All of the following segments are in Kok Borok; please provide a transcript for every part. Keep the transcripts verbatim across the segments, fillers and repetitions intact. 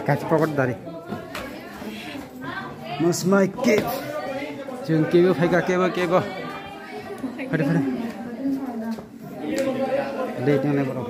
Kachi pokot dari. Mas mai ke. Jeng kebo phaika kebo kebo. Phade phade. Dei tang le borok.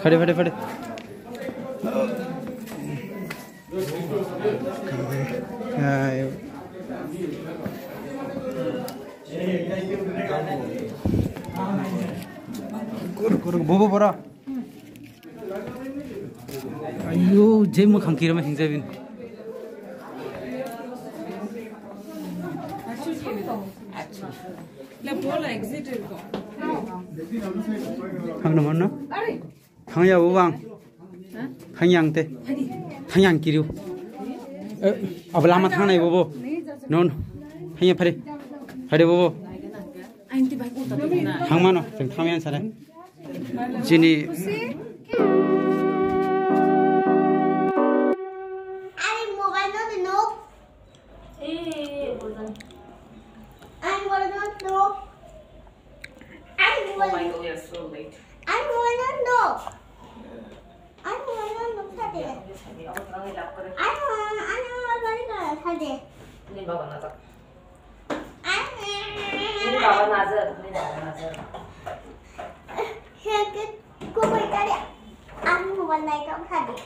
Phade phade phade. Ai. Kur kur bobo bora. Ayo, je mo khangki rama hingja bin. Thang na man na? Thang ya bo bang. Thang yang te. Thang yang kiriu. Eh, abo lama thang nai bobo. Non. Thang ya phare. Phare bobo. Thang mano, thang yang sare. Jini. Ani mobile no dino. Eh, bujang. Ani mobile no dino. Ani mobile. Oh my God, we are so late. Ani mobile no dino. Ani mobile no dino, sade. Ani mobile, ani mobile no sade. Ni baba na tak. Ni baba nazar, ni baba nazar. He ke ko bai kare. Ani mobile nai kam khadi.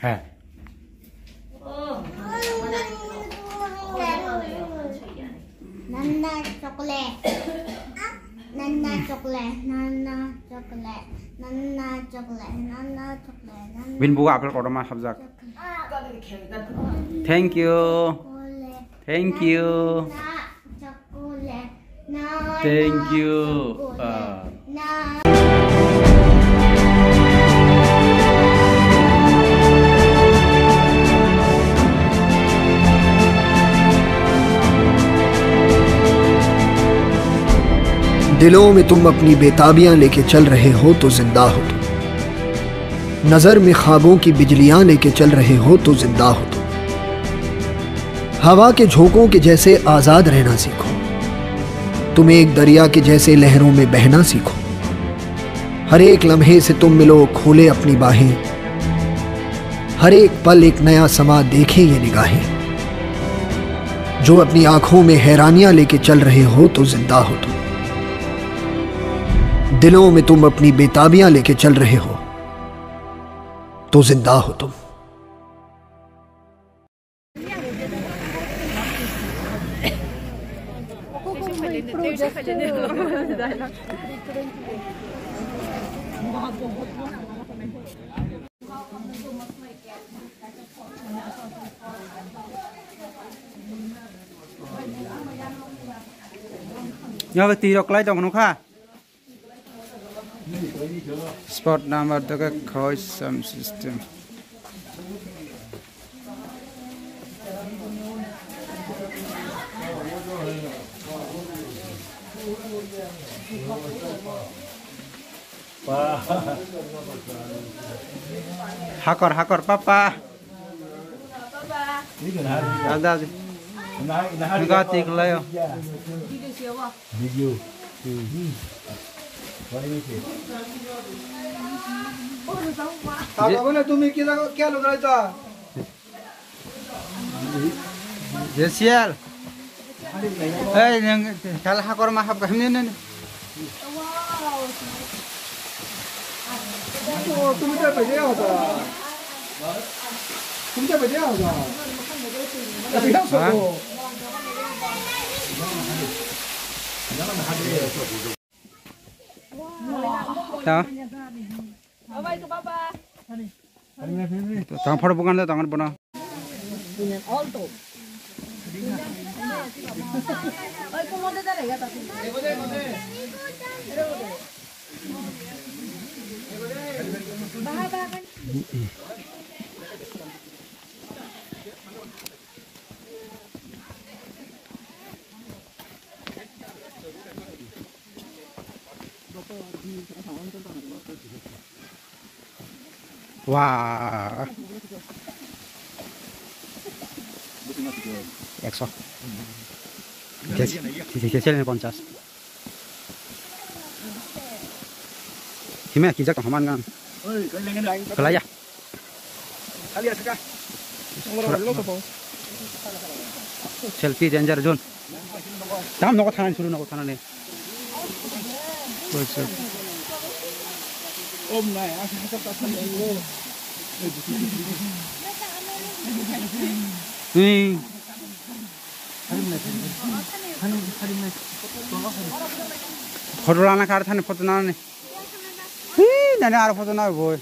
He. Nana chocolate. Nana chocolate. Nana chocolate. Nana chocolate. Nana chocolate. Nana Bin buga apple kotorma habjak. Chocolate. Thank you. Chocolate. Thank you. Nana chocolate. Thank you. Ah. दिलों में तुम अपनी बेताबियां लेके चल रहे हो तो जिंदा हो तुम। नजर में ख्वाबों की बिजलियां लेके चल रहे हो तो जिंदा हो तुम। हवा के झोंकों के जैसे आजाद रहना सीखो। तुम एक दरिया के जैसे लहरों में बहना सीखो। हर एक लम्हे से तुम मिलो, खोले अपनी बाहें। हर एक पल एक नया समा, देखें ये निगाहें। जो अपनी आंखों में हैरानियां लेके चल रहे हो तो जिंदा हो तुम। दिलों में तुम अपनी बेताबियां लेके चल रहे हो तो जिंदा हो तुम। Yabe twi rok klai tong nukha. Spot number to ke khoi sound system. Hakor, hakor, papa. Ada aja. Enggak, tik lah ya. Video. Apa mana tumi kira kok kya lo kereta? Jesial. Hei, yang kalah hakor mahap kami ni. Oh, tumi tak pede apa? Tumi tak pede apa? Tapi kan soto. Ta. Tang pharo bukan da tangan bono. Wah. Ekso. Kes-, kes-, kes-, ponchas. Hime kijak tong haman gan. Kelaya. Selfie danger zone. Tam nogo thanani suru nogo thanani. Hmm. Photo lana kar thani photo nani. Hi, nani aro photo na boy.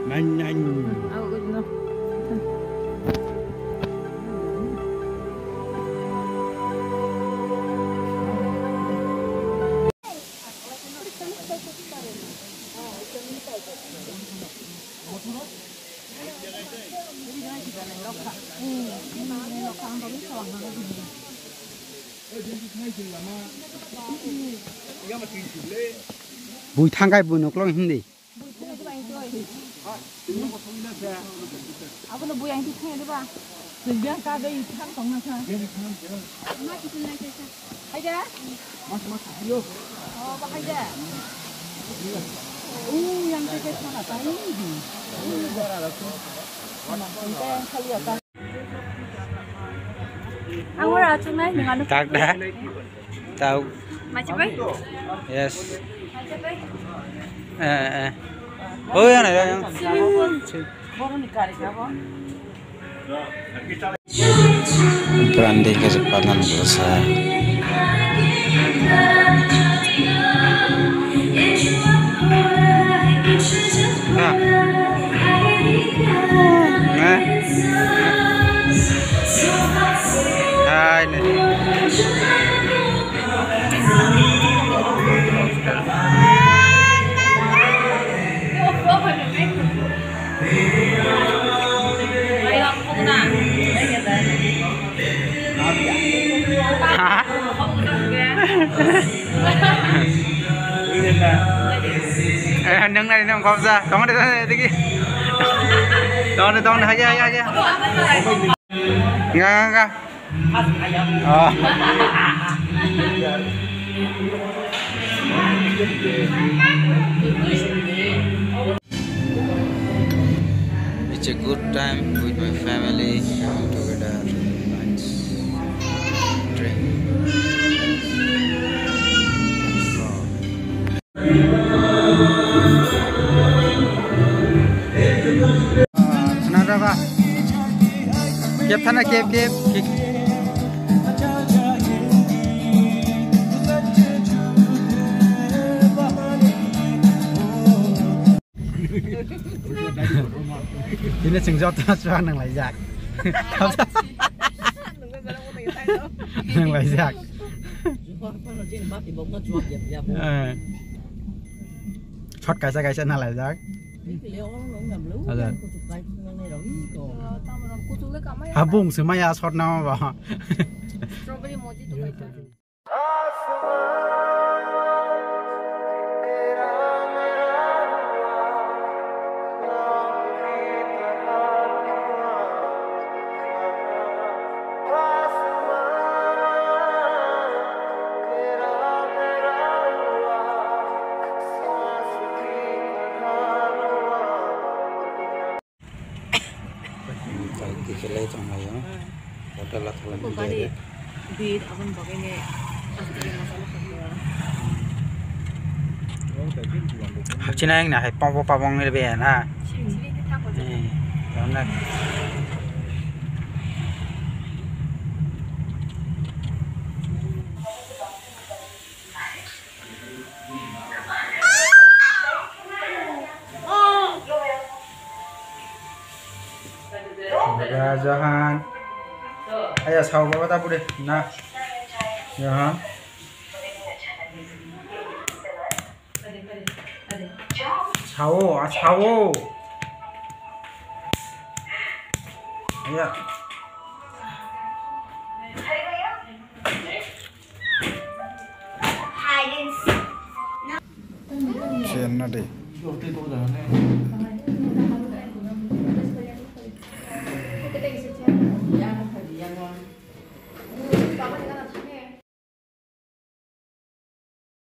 Nang, nang. Bui thangkai bui noklo hindi. Abono bui ang thik thang diba? Sejang ka dei thang tong na kha. Ma kitu nai kha. Hai da? Oh, ba hai da. U yang te ke sana tai di. Ang ora achuk nai nang anu. Tak da. Tau. Machi bai? Yes. Machi bai? Eh, eh. Oh, ya na, ya, ya. Branding ka sa panan sa. Ah. Eh. Hai, ne. Ha? Eh, nang nari nang khopsa. Tong de, tong de, tiki. Tong de, tong de, hage, hage, hage. Nga, nga, nga. Oh. It's a good time with my family, coming together. Nice. Drink. Khna da ba. Kep thana, kep, kep, kep. Tini chwng joto chuak nang laijak. Nang laijak. Eh. Shot kaisa kaisa nang laijak. Aja. Habung se maya shot nama ba. Strawberry mojito. Tei kiphilwi tonglaio. Hotel o thanglaimani bagwi. Hapchina wngna hai pongbo pabong rwbaiyana. Eh, rwna. Baba Johan. Aya sao baba ta pure na. Johan. Sao, a sao. Ya. Siyan na de.